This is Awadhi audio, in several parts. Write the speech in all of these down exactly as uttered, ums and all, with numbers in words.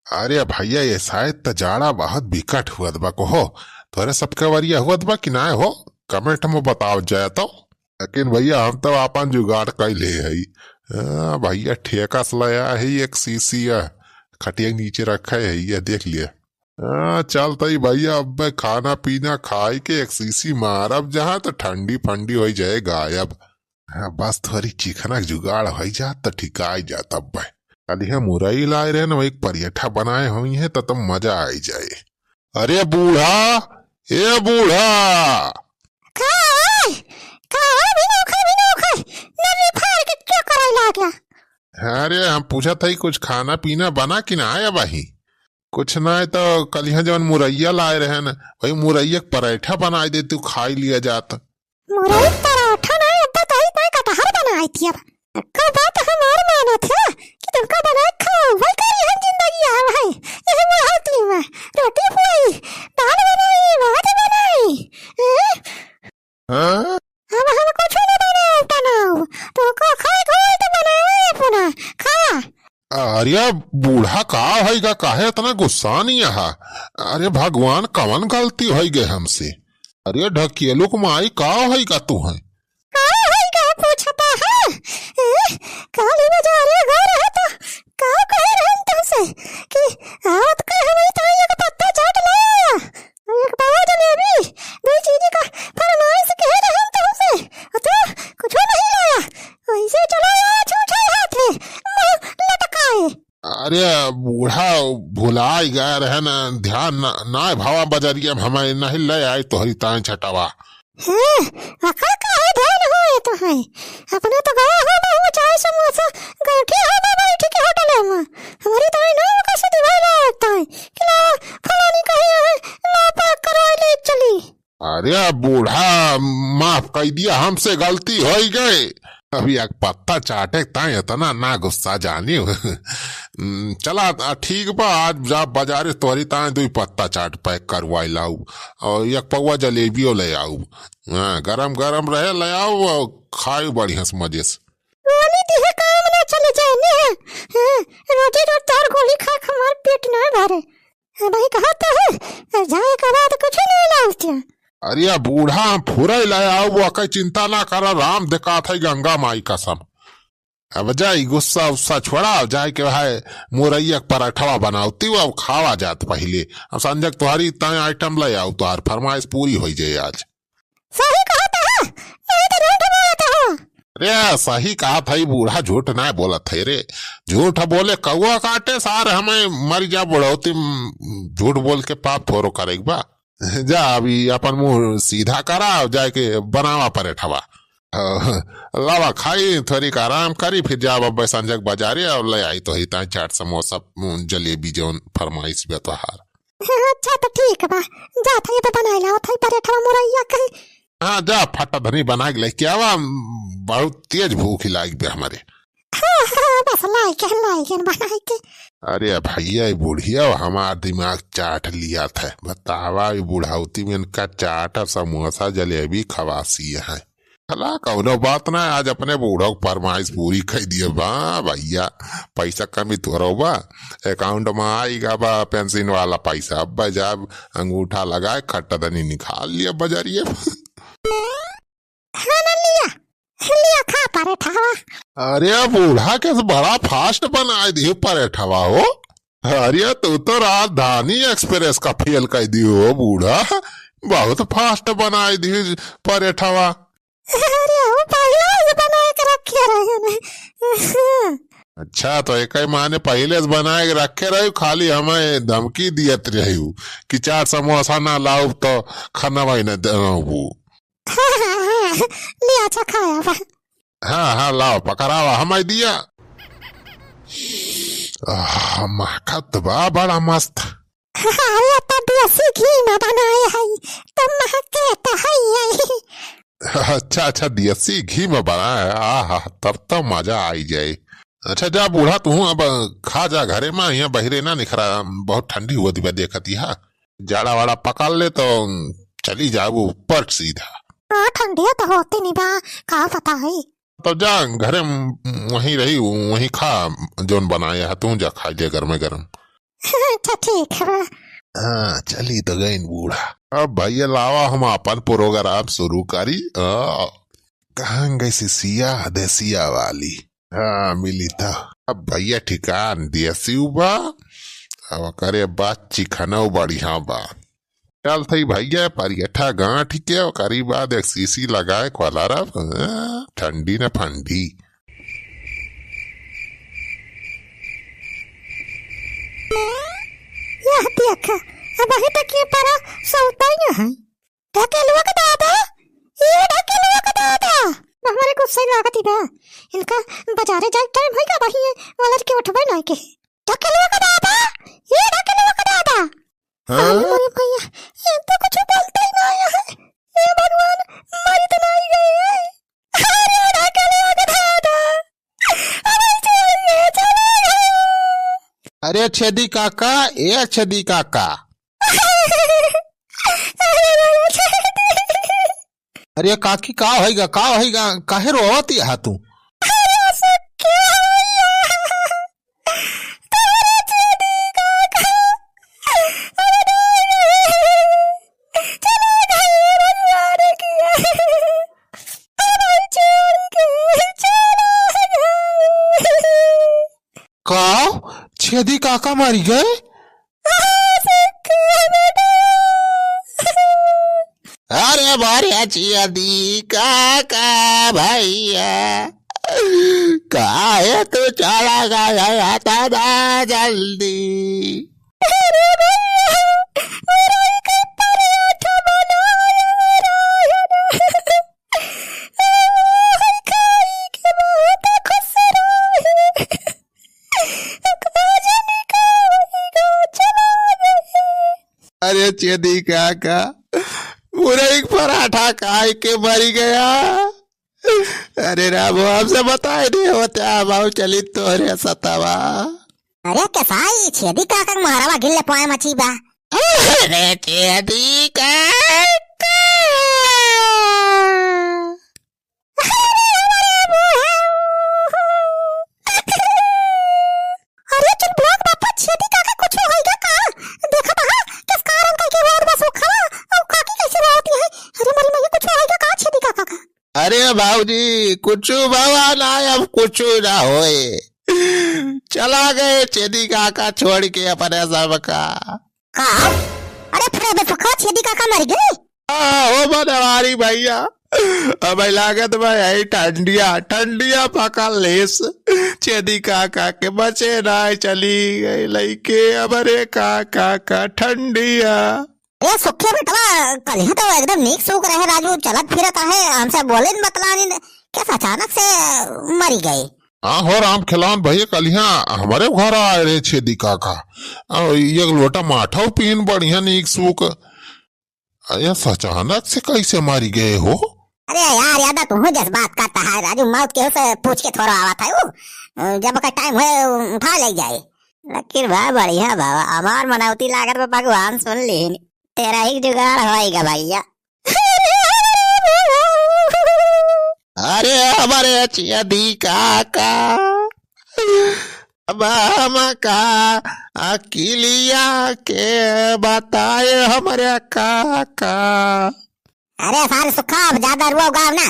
अरे भइया, ये साइत त जाड़ा बहुत बिकट हुअत बा कहो। तोरे सबके वरिया हुअत बा कि नाय हो? Comment में बताव जाए तो। लेकिन भइया, हम तो आपन जुगाड़ कइले हई। हाँ भइया, ठेका से ले आए हई एक शीशिया, खटिया के नीचे रखे हई, ये देख लिए। हाँ, चल तई भइया, अब खाना पीना खाई के एक शीशी मारब जहाँ, तो ठंडी फंडी होइ जाए गायब। हाँ, बस थोरी चिखना के जुगाड़ होइ जात त ठिकाई जात अब। कलिहा मुरई लाए रहे न, वही परेठा बनाए होइहैं त, त मजा आई जाए। अरे बूढ़ा, ए बूढ़ा। का है? का है? बिनौखा, बिनौखा। नली फाड़ के क्या करे लाग गया? अरे हम पूछत हई कुछ खाना पीना बना कि ना आया बाही? कुछ ना है तो कलिहा जवन मुरैया लाए रहे न, वही मुरैया के परेठा बनाए दे, तू खाई लिया जात। मुरई पराठा ना, अब बताई, मैं कटहर बनाई थी। अब का बात हमार मानत है कि तुमका बनाए खाओ, वही करी हम जिंदगी है भाई। यही में होती में रोटी पुआई, दाल बनाई, भात बनाई। हैं? हाँ? अब हम कुछ ना बनाओ, बनाओ। तो का खाए खाए तो बनाओ अपना, खा। अरे बूढ़ा, का होइगा, काहे इतना गुस्सा नहीं है? अरे भगवान, कवन गलती होइ गए हमसे? अरे ढकेलू के माई, का होइगा तू है? का होइगा पूछता है? ए, काली बाजारे गए रहे तो का कहे रहन तुमसे कि आवत का हमारी ताई एक पत्ता चाट ले आया, एक पाव जलेबी, दो चीनी का फरमाइश कहे रहन तुमसे, और तू कुछ नहीं लाया। वैसे चला आया छूछे हाथे, मुंह लटकाए। अरे बूढ़ा, भुलाई गए रहे ना, ध्यान ना, ना भावा बजरिया में हमें नहीं ले आई तोहरी ताई चटवा। हैं, ओकर काहे ध्यान होए तो है? अपने तो गवा हो बहु चाय समोसा गैठी हो बा बैठी के होटल में। हमारी ताई ना ओकर से दिवाई ला ताई कि ला फलानी कही है, ला पैक करवा ले चली। अरे बूढ़ा, माफ कर दिया, हमसे गलती होइ गए। अभी एक पत्ता चाटे ताई इतना ना गुस्सा जानी। हम्म, चला, आ, ठीक बा, आज जा बाजारे तोहरी ताई दुई पत्ता चाट पैक करवाई लाऊ और एक पौवा जलेबियो ले आऊ। हाँ, गरम गरम रहे, ले आऊ और खाई बढ़िया से मजे से। गोली दिहे काम ना चले जाए ने। हाँ, रोजे रोज तोहर गोली खा के हमार पेट ना भरे। अब भाई कहा तो है, अब जाए के बाद कुछ नहीं लाउतिया। अरे बूढ़ा, हम फुरई ले आऊ, वो कई चिंता ना करा, राम देखात है गंगा माई कसम। अब जाई गुस्सा उस्सा छोड़ा, जाए के है मुरैया के पराठवा बनाओ, ती अब खावा जात पहिले। अब संजय तोहरी ताई आइटम ले आऊ, तोहार फरमाइश पूरी होइ जाए आज। सही कहत है, नहीं तो झूठ बोलत हो। अरे सही कहत है बूढ़ा, झूठ ना बोलत है रे। झूठ बोले कौआ काटे सार, हमें मर जा बुढ़ौती में झूठ बोल के पाप थोरो करे के बा। जा अभी अपन मुंह सीधा करा, जाए के बनावा परेठवा। लावा खाई, थोड़ी का आराम करी, फिर जाब अब संजय के बाजारे और ले आई तोहरी ताई चाट समोसा, जलेबी जौन फरमाइश बा तोहार। अच्छा तो ठीक बा, जात है तो बनाए लाओ थाई परेठवा मुरैया कहीं। हाँ जा फटा धनी बना के लेके आवा, बहुत तेज भूख लाग बे हमारे। हाँ, हाँ, बस लाइके, लाइके बनाए के। अरे भइया, ये बुढ़िया हमार दिमाग चाट लिया था। बतावा, ये बुढ़ौती में इनका चाट, समोसा, जलेबी खवासी है। भला कौनो बात ना, आज अपने बूढ़ो के फरमाइश पूरी कर दिए बा भइया। पैसा कमी थोरो बा, account में आइगा बा पेंशन वाला पैसा। अब जाब अंगूठा लगाए, खट्टा धनी निकाल लिया बजरिए। हाँ ना लिया, लिया खा परेठवा। अरे बूढ़ा के बड़ा fast बनाए दियो परेठवा हो। अरे तू तो राजधानी express का fail कर दियो हो बूढ़ा, बहुत fast बनाए दियो परेठवा। अरे वो पहले से बनाए के रखे रहे ना। अच्छा तो एक ही माने पहले से बनाए के रखे रहे, खाली हमें धमकी दियत रहे कि चार समोसा ना लाओ तो खाना वही ना देबू। हाँ, हाँ, हाँ, ले अच्छा खाया बा। हाँ, हाँ, लाओ, पकड़ावा, हमाई दिया। आह, महकत बा, बड़ा मस्त। अरे, तो देसी घी में बनाए हई, तो महके तो हई हई। अच्छा, अच्छा, देसी घी में बनाए, आहा, तब तो मजा आई जाए। अच्छा, जा बूढ़ा, तू अब खा जा घरे में, यहाँ बहिरे ना निखरा, बहुत ठंडी हुआ दिबा देखत ही, हाँ। जाड़ा वाड़ा पकड़ ले तो चली जाबू ऊपर सीधा। हाँ, ठंडिया तो होती नहीं बा, का पता है। तब जा घरे म-, वहीं रही, वहीं खा, जौन बनाया है तू, जा खा ले गरमे गरम। अच्छा, ठीक है बा। हाँ, चली तो गइन बूढ़ा। अब भइया लावा, हम आपन program शुरू करी। आ, कहाँ गइ सिसिया देसिया वाली? हाँ, मिली था। अब भइया ठिकान देसिउ बा, अब करे बा चिखनउ बढ़िया बा। चल थई भइया, परियठा गांठ के ओकरी बाद एक सीसी लगाए खोला रब, हाँ, ठंडी न फंडी। यह देख, अबहीं तक ये परा सौता ही न है। ढकेलुआ का दादा, ये ढकेलुआ का दादा। हमरे गुस्से लागत ही बा। इनका बजारे जाए टाइम होइगा, वही है, वालर के उठबे नहीं के। ढकेलुआ का दादा, ये ढकेलुआ का दादा। हाँ? अरे मोरे भइया, ये तो कुछ बोलता ही नहीं है। हे भगवान, मरी तो नहीं गई है। अरे ढकेलुआ का दादा, अब ऐसे ये चला गया। अरे छेदी काका, ए छेदी काका। अरे काकी, का होइगा, का होइगा, काहे रोवत यहाँ तू? का? छेदी काका मरी गए? अरे बारे छेदी काका भइया, काहे तू चला गया इतना जल्दी? अरे छेदी काका, मुरई के पराठा खाए के मरी गया। अरे राम, हमसे बताए नहीं होता, हम चली तोरे सतवा। अरे कसाई, छेदी काका के मोहरवा गिन ले, पोए मची बा। अरे छेदी काका। अरे चुलबुलाक बापा, छेदी काका कुछ होइगा का? देखा बा, किस कारण कइके रोड बस उखा, अउ काकी कैसे रोती है? अरे मरी मरी, कुछ होइगा का छेदी काका का? अरे बाबूजी, कुछ बाबा ना, अब कुछ ना होए। चला गए छेदी काका छोड़ के अपने सबका। का? अरे फुरे बेफुका, छेदी काका मर गए? आ, हो बनवारी भइया, अब लागत बा यही ठंडिया, ठंडिया पकड़ लेस। छेदी काका के बचे ना चली गए लइके, हमरे काका का ठंडिया। ए सुखिया बेटवा, कलिहा तो एकदम नीक सूख रहे राजू, चलत फिरत रहे, हमसे बोलिन बतलानिन, कैसे अचानक से मरी गए? हाँ हो राम खिलावन भइया, कलिहा हमरे घर आए रहे छेदी काका, अ, एक लोटा माठा पीन बढ़िया नीक सूख। अरे अचानक से कैसे मरी गए हो? अरे यार यादा, तुहूँ जस बात करता है राजू, मौत केहू से पूछ के थोड़ा आवत है वो, जब का टाइम होए उठा ले जाए। लेकिन बा बढ़िया बाबा, हमार मनौती लागत बा भगवान सुन लीन। तेरा ही जुगाड़ होएगा भइया। अरे हमरे छेदी काका, अब हमका अकिलिया के बताए हमरे काका। अरे सारे सुखा, अब ज्यादा रुआ उगाव ना,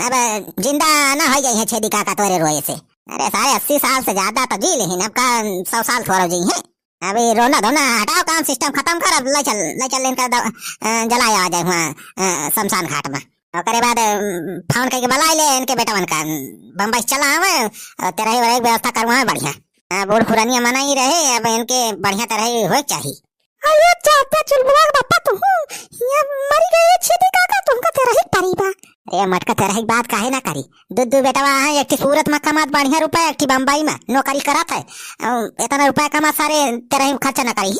अब जिंदा ना होइ जाइहैं छेदी काका तोरे रोए से। अरे सारे अस्सी साल से ज्यादा तो जी लेहिन, अब का सौ साल थोड़ा जी हैं। अभी रोना धोना हटाओ, काम सिस्टम खतम कर, अब ले चल, ले चल इनका द-, अ, जलाए आ जाए हुआँ, अ, शमशान घाट मा। ओकरे बाद, अ, फोन कइके बलाए ले इनके बेटवन का, बम्बई से चला आवे, अ, तेरही वेरही के व्यवस्था करवावे बढ़िया। अ, बूढ़ पुरनिया मना ही रहे, अब इनके बढ़िया तरह होए के चाही। अरे चाचा चुलबुला के बापा तू, ये मरी गए छेदी काका, तुमका तेरही परी बा। अरे मटका तेरही के बात काहे ना करी, दू दू बेटवा हैं, एक ठी सूरत मा कमात बढ़िया रुपया, एक ठी बम्बई मा नौकरी करत है। अउ एतना रुपया कमा सारे तेरही खर्चा ना करी।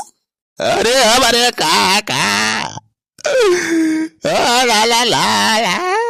अरे हमरे काका। आ, ला, ला, ला, ला।